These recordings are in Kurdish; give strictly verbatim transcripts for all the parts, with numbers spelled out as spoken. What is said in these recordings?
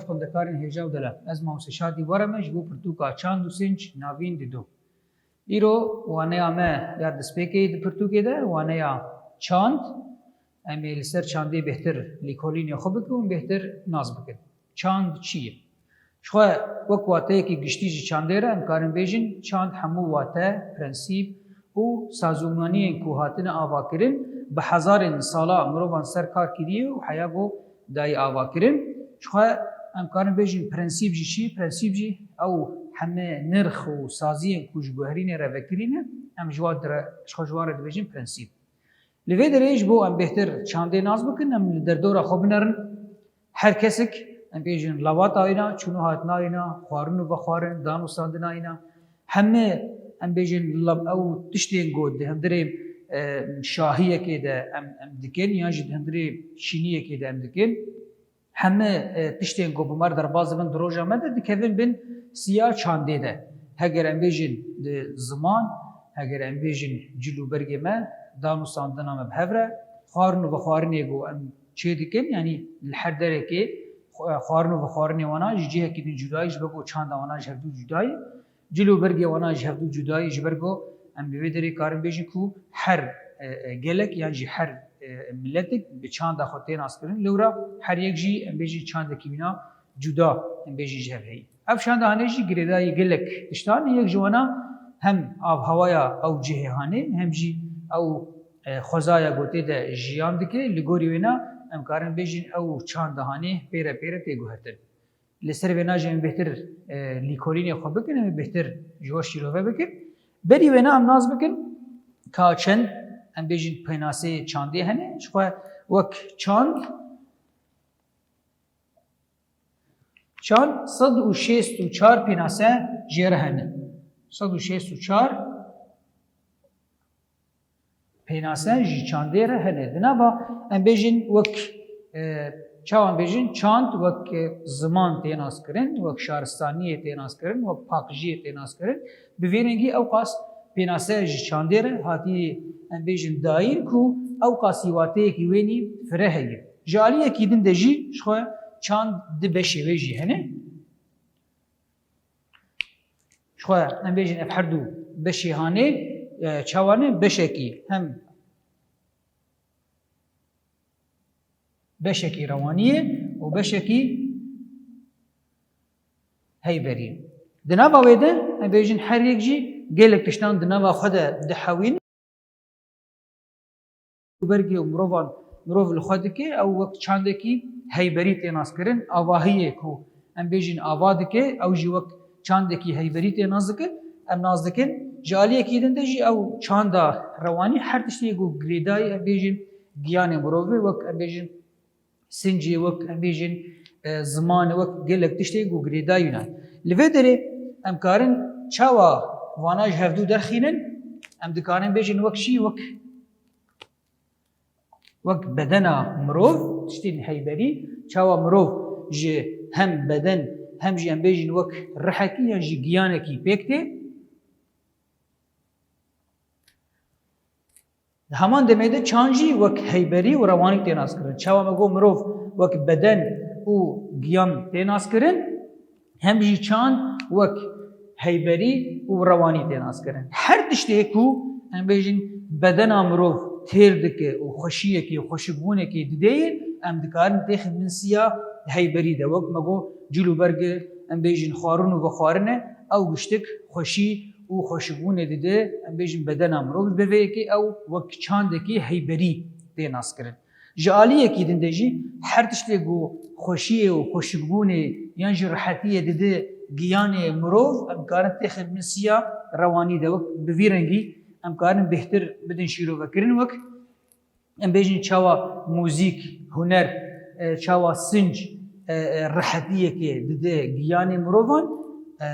Xwendekarên hêja û delal. Ez Mamoste Şadî Warem e ji bo pirtûka Çand û Sinc navîn dido. Îro waneya me ya destpêkê di pirtûkê de, waneya çand. Em ê li ser çandê bêhtir lîkolînê xwe bikin û bêhtir nas bikin. Çand çi ye? Jixwe wek wateyekî giştî ji çandê re em karin bêjin, çand hemû wate, prensîp û sazûmaniyên ku hatine avakirin, bi hezarên sala mirovan ser kar kiriye û heya ku dayî avakirin. Jixwe em karin bêjin prensîp jî çi? Prensîp jî ew heme nirx û saziyên ku ji guherînê re vekirî ne, em ji wan dire, jixwe ji wan re dibêjin prensîp. Li vê derê ji bo em bêhtir çandê nas bikin, em li derdora xwe binerin. Her kesik, em bêjin, lawata wîna, çûn û hatina wîna, xwarin û vexwarin, dan û sandina wîna, heme, em bêjin, la-, ew tiştên ku di hundirê, e, şahiyekê de em, em dikin, yan jî di hundirê şîniyekê de em dikin, heme, e, tiştên ku bi me re derbas dibin di roja me de dikevin bin siya çandê de. Heger em bêjin di ziman, heger em bêjin cil û bergê me, dan û sandina me bi hev re, xwarin û vexwarinê ku em çê dikin, yanî li her derekê xw-, xwarin û vexwarinê wana ji cihekî din cuda ye, ji ber ku çanda wana ji hevdû cuda ye. Cil û bergê wana ji hevdû cuda ye, ji ber ku em li vê derê karin bêjin ku her, e, e, gelek yan jî her, e, miletik bi çanda xwe tê naskirin. Lewra her yek jî em bêjin çandekî wîna cuda, em bêjin ji hev heye. Ev çanda hanê jî girêdayî gelek tiştan e, yek ji wana hem avhewaya ew cihê hanê, hem jî ew, e, xwezaya ku tê de jiyan dike, li gorî wêna em karin bêjin ew çanda hanê pê re pê re tê guhertin. Li ser vêna jî em bêhtir, e, lîkolînê xwe bikin, em ê bêhtir ji we şîrove bikin. Berî wêna em nas bikin ka çend, em bêjin pênaseyê çandê hene, jixwe wek çand, çand sed û şêst û çar pênase jê re hene. Sed û şêst û çar pênase ji çandê re hene. Di nava em bêjin wek, e, çawa em bêjin, çand wek, e, ziman tê naskirin, wek şaristaniyê tê naskirin, wek paqijiyê tê naskirin. Bi vî rengî ew qas pênase ji çandê re hatiye, em bêjin, dayîn ku ew qasî wateyekî wênî fire heye. Ji aliyekî din de jî jixwe çand di beşê wê jî hene. Jixwe em bêjin ev her du beşê hanê, e, çawa ne? Beşekî hem beşekî rewanî ye û beşekî heyberî. Di nava wê de em bêjin her yek jî gelek tiştan di nava xwe de dihewînin. Bergê û mirovan, mirov li xwe dike, ew wek çandekî heyberî tê naskirin. Avahiyê ku em bêjin ava dike, ew jî wek çandekî heyberî tê nas dikin, em nas dikin. Ji aliyekî din de jî ew çanda rewanî her tiştê ku girêdayî, em bêjin, giyanê mirovê, wek em bêjin sincê, wek em bêjin, e, zimanê, wek gelek tiştê ku girêdayî wîna. Li vê derê em karin çawa vana ji hevdû derxînin? Em dikarin bêjin wek çi? Wek, wek bedena mirov, tiştên heyberî, çawa mirov ji hem beden hem jî em bêjin wek rihekî yan jî giyanekî pêk tê. Di heman demê de çand jî wek heyberî û rewanî tê naskirin. Çawa me got mirov wek beden û giyan tê naskirin, hem jî çand wek heyberî û rewanî tê naskirin. Her tiştê ku em bêjin bedena mirov têr dike û xweşiyekê, xweşikbûnekê didê ye, em dikarin têxin bin siya heyberî de. Wek me got cil û berge, em bêjin xwarin û vexwarine, ew giştik xweşî û xweşikbûnê dide, em bêjin bedena mirov. Ji ber vê yekê ew wek çandekî heyberî tê naskirin. Ji aliyekî din de jî her tiştê ku xweşiyê û xweşikbûnê yan jî rihetiyê dide giyanê mirov, em karin têxin bin siya rewanî de. Wek bi vî rengî em karin bêhtir bidin şîrovekirin, wek em bêjin çawa muzîk, huner, e, çawa sinc, e, e, rihetiyekê dide giyanê mirovan, e,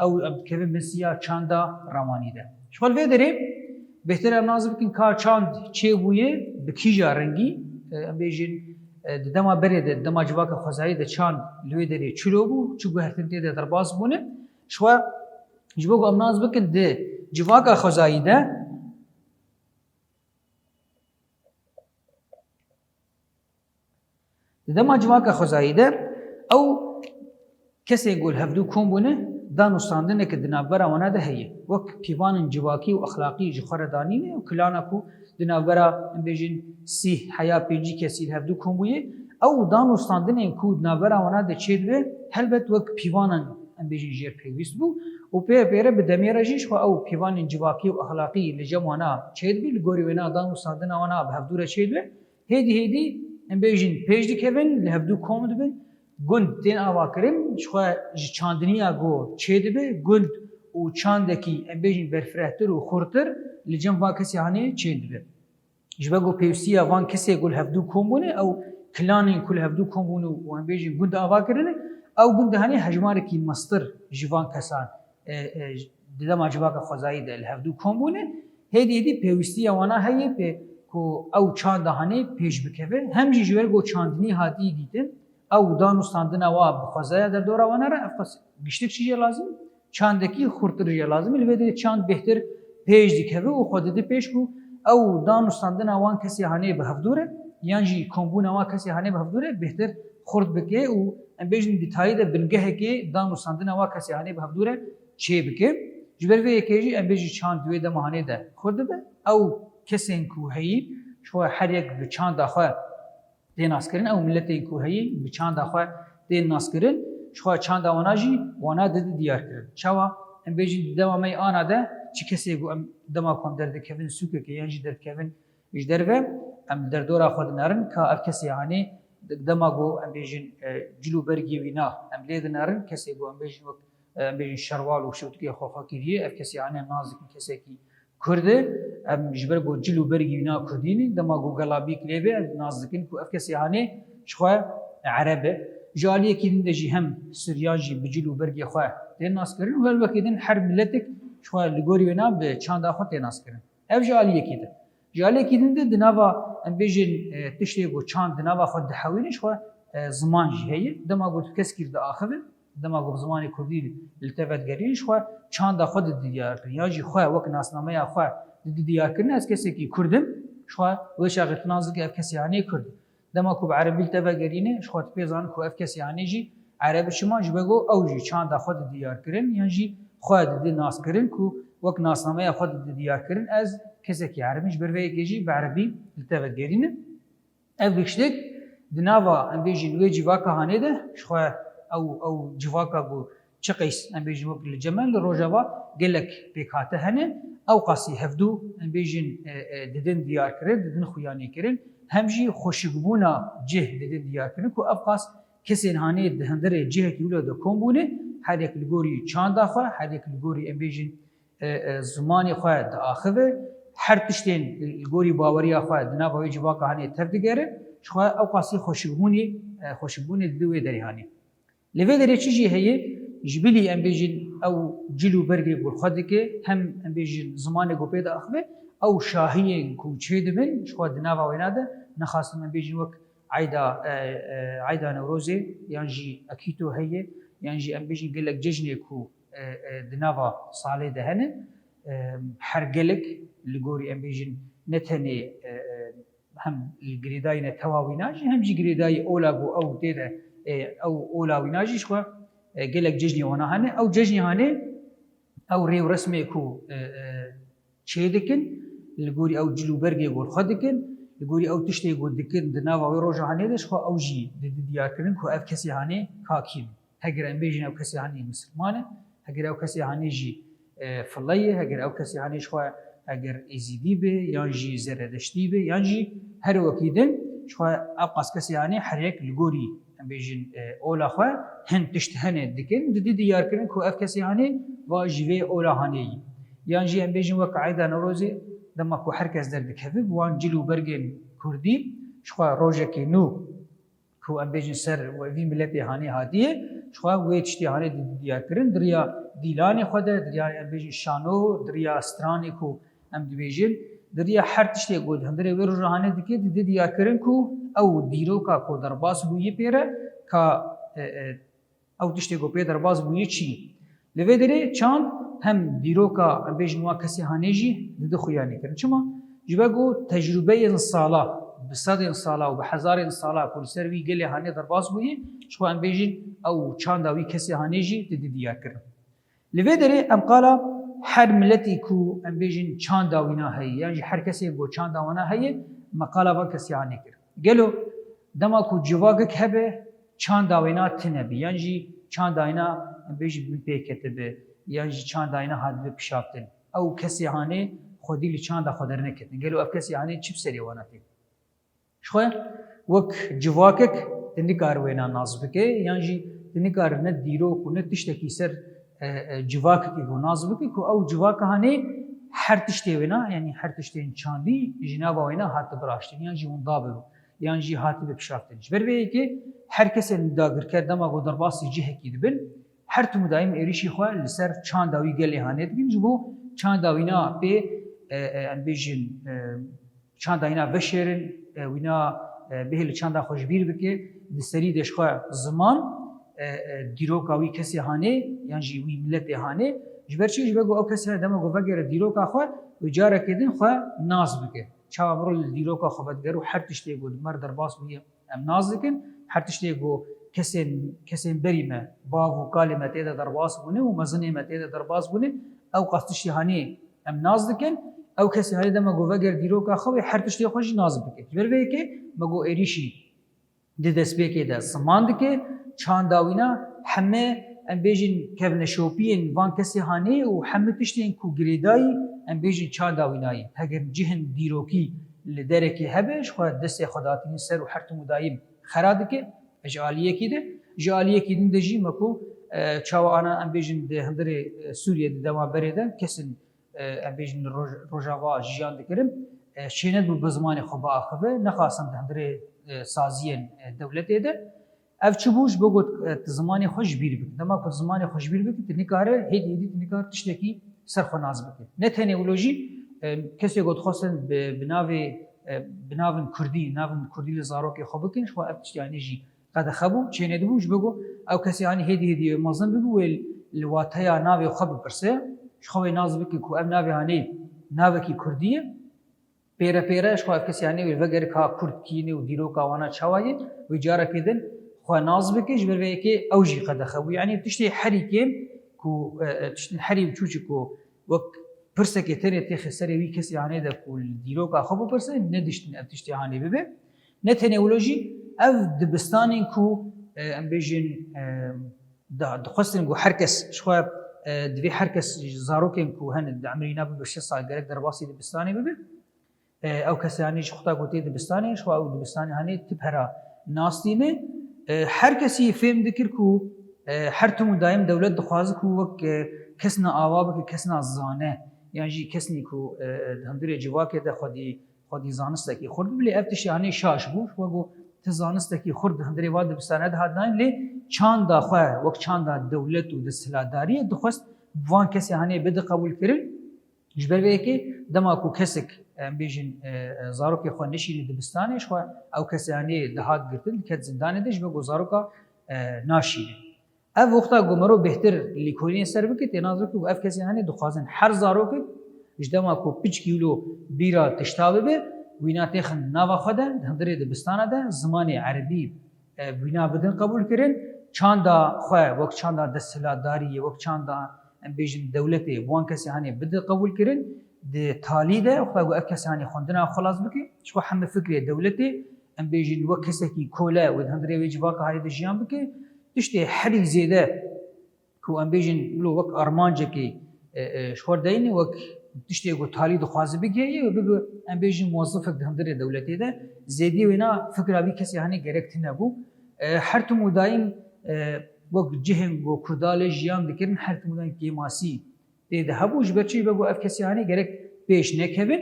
ew em dikevin bin siya çanda rewanî de. Ji xwe li vê derê bêhtir em nas bikin ka çand çêbûye, bi kîja rengî, e, em bêjin, e, di dema berê de, di dema civaka xwezayî de çand li wê derê çilo bû, çi guhertin tê de derbas bûne. Ji xwe ji bo ku em nas bikin di civaka xwezayî de, Di dema civaka xwezayî de ew Kesên ku li hevdû kom bûne, danûstandineke di navbera wana de heye. Wek pîvanên civakî û exlaqî ji xwe re danîne û kilana ku di navbera, em bêjin, sîh heya pêncî kesî li hevdû kom bûye, ew danûstandinên ku di navbera wana de çêdibe, helbet wek pîvanan, em bêjin, jêr pêwîst bû û pê pê re bi demê re jî ji xwe ew pîvanên civakî û exlaqî li cem wana çêdibe, li gorî wêna danûstandina wana bi hevdû re çêdibe. Hêdî hêdî, em bêjin, pêş dikevin, li hevdû kom dibin, gund tên avakirin, ji xwe ji çandiniya ku çêdibe, gund û çandekî, em bêjin, berfirehtir û xurtir li cem van kesê hanê çêdibe. Ji ber ku pêwîstiya van kesê ku li hevdû kom bûne, ew kilanên ku li hevdû kom bûne û, em bêjin, gund ava kirine, ew gund hanê hejmarekî mestir ji van kesan, e, e, di dema civaka xwezayî de li hevdû kom bûne, hêdî hêdî pêwîstiya wana heye pê ku ew çanda hanê pêş bikeve. Hem jî ji ber ku çandinî hatiye dîtin, ew danûstandina wa bi xwezaya derdora wana re, ev qas giştik çi jê lazim, çandekî xurtir jê lazim e. Li vê derê çand bêhtir pêş dikeve û xwe dide pêş ku ew danûstandina wan kesê hanê bi hevdû re, yan jî kombûna wan kesê hanê bi hevdû re bêhtir xurt bike û, em bêjin, di tayî de bingehekê danûstandina wan kesê hanê bi hevdû re çê bike. Ji ber vê yekê jî, em bêjin, çand di wê dema hanê de xurt dibe. Ew kesên ku heyî, ji xwe her yek bi çanda xwe tê naskirin, ew miletên ku heyî bi çanda xwe tên naskirin, ji xwe çanda wana jî wana didi diyar kirin. Çawa? Em bêjin, di dema me yê ana de çi kesê ku em, dema ku em derdikevin sûkekê yan jî derdikevin ji derve, em derdora xwe dinerin, ka ev kesê hanê, dema ku, em bêjin, e, cil û bergê wîna em lê dinerin, kesê ku, em bêjin, wek, e, em bêjin, şerwal û şotikê xwe xwe kiriye, ev kesê hanê nas dikin kesekî Kurd e, em ji ber ku cil û bergî wîna Kurdî ne, dema ku gelabîk lê be, em nas dikin ku ev kesê hanê ji xwe Ereb e. Ji aliyekî din de jî hem Suryan jî bi cil û bergê xwe tên naskirin û her wekî din her miletik ji xwe li gorî wêna bi çanda xwe tê naskirin. Ev ji aliyekî din. Ji aliyekî din de di nava, em bêjin, e, tiştê ku çand di nava xwe dihewîne ji xwe, e, ziman jî heye. Dema ku tu keskî diaxive, dema ku bi zimanê kurdî li te vedigerî, ji xwe çanda xwe didi diyar kirin. Yan jî xwe wek nasnameya xwe didi diyar kirin, ez kesekî kurd im, ji xwe wê çaxê tu nas dikî ev kesê hanê kurd e. Dema ku bi erebî li te vegerîne, ji xwe tu pê zanî ku ev kesê hanê jî ereb e. Çima? Ji ber ku ew jî çanda xwe didi diyar kirin, yan jî xwe didi nas kirin ku wek nasnameya xwe didi diyar kirin, ez kesekî ereb im, ji ber vê yekê jî bi erebî li te vedigerîne. Ev giştik di nava, em bêjin, wê civaka hanê de, ji xwe ew, ew civaka ku çi qeys, em bêjin, wek li cem e, li rojava gelek pêkhate hene, ew qasî hevdû, em bêjin, e, e, didin diyar kirin, didin xuyanî kirin, hem jî xweşikbûna cih didin diyar kirin ku ev qas kesên hanê di hundirê cihekî wilo de kom bûne, her yek li gorî çanda xwe, her yek li gorî, em bêjin, e, e, zimanê xwe diaxive, her tiştên li gorî baweriya xwe di nava wê civaka hanê tev digere, ji xwe ew qasî xweşikbûnê, e, xweşikbûnê dide wê derê hanê. Li vê derê çi jî heye, ji bilî, em bêjin, ew cil û bergê ku li xwe dike, hem, em bêjin, zimanê ku pê diaxive, ew şahiyên ku çêdibin, ji xwe di nava wêna de, nexasim, em bêjin, wek eyda, e, e, eyda Newrozê, yan jî Akîto heye, yan jî, em bêjin, gelek cejnê ku e, e, di nava salê de hene. E, her gelek li gorî, em bêjin, ne tenê, e, e, hem li girêdayî ne tewa wîna jî, hem jî girêdayî ola ku ew tê de, e, ew ola wîna jî ji xwe, e, gelek cejnê wana hene. Ew cejnê hanê, ew rê û resmê ku, e, e, çê dikin, li gorî ew cil û bergê ku li xwe dikin, li gorî ew tiştê ku dikin di nava wê roja hanê de, ji xwe ew jî didi diyar kirin ku ev kesê hanê ka kî ne. Heger em bêjin ew kesê hanê misilman e, heger ew kesê hanê jî, e, file ye, heger ew kesê hanê ji xwe heger êzîdî be, yan jî zeredeştî be, yan jî her wekî din, ji xwe ew qas kesê hanê her yek li gorî, em bêjin, e, ola xwe hin tişt hene dikin, didi diyar kirin ku ev kesê hanê va ji vê ola hanê yî. Yan jî em bêjin wek eyda Newrozê, dema ku her kes derdikeve, bi wan cil û bergên kurdî, ji xwe rojekê nû ku em bêjin ser we-, vî miletê hanê hatiye, ji xwe wê tiştê hanê di-, diyar kirin, di riya dîlanê xwe de, di riya, em bêjin, şano, di riya stranê ku em dibêjin, di riya her tiştê ku di hundirê wê roja hanê dike, di-, di-, diyar kirin ku ew dîroka ku derbas bûyî pê re ka, e, e, ew tiştê ku pê derbas bûyî çi ye. Li vê derê çand hem dîroka, em bêjin, wan kesê hanê jî didi xuyanî kirin. Çima? Ji ber ku tecrûbeyên sala bi sedên sala û bi hezarên sala ku li ser wî gelê hanê derbas bûye, ji xwe em bêjin ew çanda wî kesê hanê jî didî diyar kirin. Li vê derê em qala her miletî ku em bêjin çanda wîna heye, yan jî her kesê ku çanda wana heye, me qala van kesê hanê kir. Gelo dema ku civakek hebe, çanda wêna tune bi, yan jî çanda wêna em bêjin bin pê ketibi, yan jî çanda wêna hatibi pişaftin. Ew kesê hanê xwedî li çanda xwe derneketin. Gelo ev kesê hanê çi bi serê wana tê? Ji xwe wek civakek tu nikare wêna nas bike, yan jî tu nikare ne dîrok û ne tiştekî ser, e, e, civakekê ku nas bike, ku ew civaka hanê her tiştê wêna, yanî her tiştên çandî ji nava wêna hatibi raştin, yan jî winda bibin, yan jî hatibi pişaftin. Ji ber vê yekê her kesên dagirker dema ku derbasî cihekî dibin, her tim û daîm êrîşî xwe li ser çanda wî gelê hanê dikin, ji bo çanda wîna pê, e, e, em bêjin, e, çanda wîna veşêrin, e, wîna, e, bihê li çanda xwe ji bîr bike, di serî de ji xwe ziman, e, e, dîroka wî kesê hanê, yan jî wî miletê hanê. Ji ber çi? Ji ber ku ew kesê dema ku vegere dîroka xwe, wê carekê din xwe nas bike. Çawa mirov li dîroka xwe vedigere û her tiştê ku di mer derbas bûye, em nas dikin. Her tiştê ku kesên, kesên berî me, bav û kalê me tê de derbas bûne û mezinê me tê de derbas bûne, ew qas tiştê hanê em nas dikin. Ew kesê hanê dema ku veger dîroka xwe wê her tiştê xwe jî nas bike. Ji ber vê yekê me got êrîşî di destpêkê de ziman dike, çanda wîna heme, em bêjin, kevneşopiyên van kesê hanê û heme tiştên ku girêdayî, em bêjin, çanda wînayî. Heger cihên dîrokî li derekê hebe, ji xwe destê xwe datînin ser û her tim û dayîm xera dike. Ji aliyekî de, ji aliyekî din de jî me ku, e, çawa ana, em bêjin, di hundirê, e, Sûriyê di dema berê de kesin, e, em bêjin, roj-, Rojava jiyan dikirin, e, şêne dibû bi zimanê xwe biaxive, nexwastin di hundirê, e, saziyên, e, dewletê de. Ev çi bû? Ji bo got, e, tu zimanê xwe ji bîr bike. Dema ku tu zimanê xwe ji bîr bike, tu nikare, hêdî hêdî tu nikare tiştekî ser xwe nas bike. Ne tenê wilo jî, e, kesê ku dixwestin bi, bi navê, e, bi navin Kurdî, navin Kurdî li zarokê xwe bikin, ji xwe ev tiştê hanê jî qedexe bû, çênedibû, ji bo ku ew kesê hanê hêdî hêdî wê mezin bibe, wê li wateya navê xwe bipirse, ji xwe wê nas bike ku ev navê hanê navekî Kurdî ye. Pêre pêre ji xwe ev kesê hanê wê vegere ka Kurd kî ne û dîroka wana çawa ye, wê carekê din xwe nas bike, ji ber vê yekê ew jî qedexe bû. Yanî tiştê herî kêm ku, e, e, tiştên herî biçûçik ku wek pirsekê tenê têxe serê wî kesê hanê de ku li dîroka xwe bipirse, nediştin ev tiştê hanê bibe. Ne tenê wilo jî ev dibistanên ku, e, em bêjin, e, da, dixwestin ku her kes ji xwe, e, divê her kes ji zarokên ku hene di emirî na bibe şeş sal gerek derbasî dibistanê bibe. E, ew kesê hanê ji xwe ta ku tê dibistanê, ji xwe ew dibistanê hanê tip hera nas tîne. E, her kesî fêm dikir ku, e, her tim û dayim dewlet dixwaze ku wek, e, kesna ava bike, kesna zane, yan jî kesnî ku, e, e, di hundirê civakê de xwedî, xwedî zanistekî xurt bibe. Lê ev tiştê hanê şaş bû. Wek ku ti zanistekî xurt di hundirê va dibistane de hat dayîn, lê çanda xwe wek çanda dewlet û desthilatdariyê dixwest bi van kesê hanê bide qebûlkirin. Ji ber vê yekê dema ku kesek, em bêjin, e, e, zarokê xwe neşîne dibistanê, ji xwe ew kesê hanê dihat girtin, diket zindanê de, ji ber ku zaroka, e, naşîne. Ev wexta ku mero bêhtir lêkolînê ser bike, tê nas bike ku ev kesê hanê dixwazin her zarokek ji dema ku piçkî wilo bîra tişta bibe, wîna têxin nava xwe de, di hundirê dibistana de, zimanê erebî, e, wîna bidin qebûlkirin, çanda xwe wek çanda desthilatdariyê, wek çanda, em bêjin, dewletê, bi wan kesê hanê bide qebûlkirin, di talî de, wexta ku ev kesê hanê xwendina xwe xilas bike, ji xwe heme fikrê dewletê, em bêjin, wek kesekî kole wê di hundirê wê civaka hanê de jiyan bike, tiştê herî zêde ku em bêjin wilo wek armancekê, e, e, ji xwe deyne, wek tiştê ku talî dixwaze bigihê, wê bibe, em bêjin, muwezifek di hundirê dewletê de, zêdiyê wêna fikra vî kesê hanê gerek tune bû. E, her tim û dayîm, e, wek cihên ku Kurda lê jiyan dikirin, her tim û dayîm kêmasî tê de hebû, ji ber çi? Ji ber ku ev kesê hanê gerek pêş nekevin.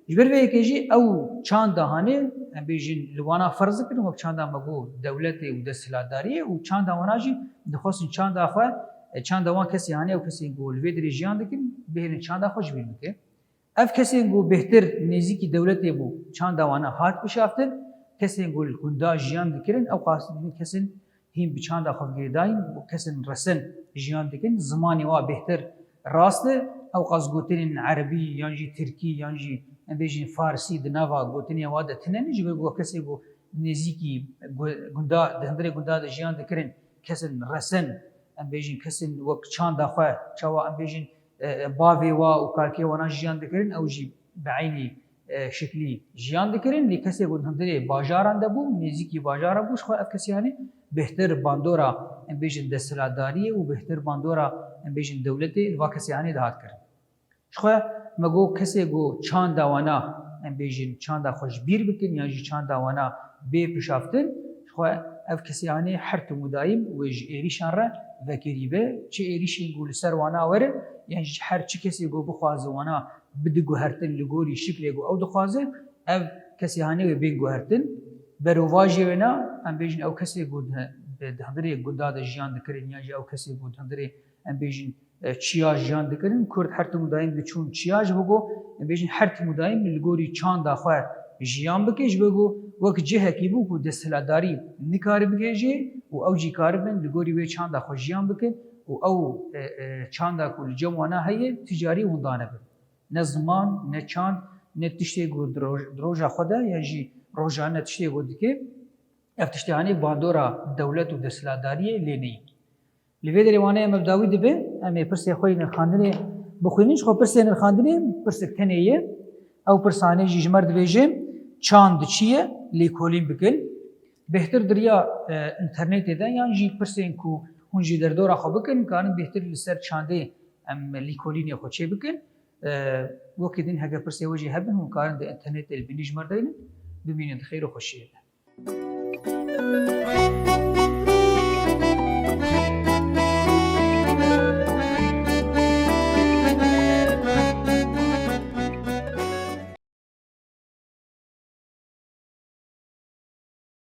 Ji ber vê yekê jî ew çanda hanê, em bêjin, li wana ferz dikirin wek çanda me got dewletê û desthilatdariyê û çanda wana jî dixwestin çanda xwe, e, çanda wan kesê hanê, ew kesên ku li vê derê jiyan dikin, bihêlin çanda xwe ji bîr bikin. Ev kesên ku bêhtir nêzîkî dewletê bû, çanda wana hat pişaftin, kesên ku li gunda jiyan dikirin, ew qas dibin kesên hîn bi çanda xwe girêdayîn û kesên resen jiyan dikin, zimanê wa bêhtir rast e, ew qas gotinên erebî yan jî tirkî yan jî em bêjin farsî di nava gotinê wa de tine ne, ji ber ku kesê ku nêzîkî gu-, gunda, di hundirê gunda de jiyan dikirin, kesên resen, em bêjin kesên wek çanda xwe, çawa em bêjin, e, e, bavê wa û kalkê wana jiyan dikirin, ew jî bi eynî, e, şiklî jiyan dikirin. Lê kesê ku di hundirê bajaran de bû, nêzîkî bajara bû, ji xwe ev kesê hanê bêhtir bandora, em bêjin, desthilatdariyê û bêhtir bandora, em bêjin, dewletê li va kesê hanê dihat kirin. Ji xwe me got kesê ku çanda wana, em bêjin, çanda xwe ji bîr bikin yan jî çanda wana bê pişaftin, ji xwe ev kesê hanê her tim û dayim wê ji êrîşan re vekirî be. Çi êrîşên ku li ser wana werin, yan jî her çi kesê ku bixwaze wana bide guhertin li gorî şiklê ku ew dixwaze, ev kesê hanê wê bên guhertin. Berovajê wê na, em bêjin, ew kesê ku di, di hundirê gunda de jiyan dikirin, yan jî ew kesê ku di hundirê, em bêjin, e, çiya jiyan dikirin. Kurd her tim û dayim diçûn çiya, ji bo ku, em bêjin, her tim û dayim li gorî çanda xwe jiyan bike, ji bo ku wek cihekî bû ku desthilatdarî nikare bigihêje û ew jî karibin li gorî wê çanda xwe jiyan bikin û ew, e, e, çanda ku li cem wana heye, ticarî winda nebin. Ne ziman, ne çand, ne tiştê ku di roj-, di roja xwe de, yan jî rojane tiştê ku dike, ev tiştê hanê bandora dewlet û desthilatdariyê lê neyî. Li vê derê wane em bi dawî dibe, em ê pirsê xwe yê nirxandinê bixwînin. Ji xwe pirsê nirxandinê pirsek tenê ye. Ew pirsanê jî ji me re dibêje, çand çi ye, lêkolîn bikin. Bêhtir di riya, e, înternetê de yan jî pirsên ku hûn jî derdora xwe bikin, karin bêhtir li ser çandê em lêkolînê xwe çê bikin. E, wekî din heke pirsê we jî hebin, hûn karin di înternetê li bînî ji me re deynin. Bimînin di xêr û xweşiyê de.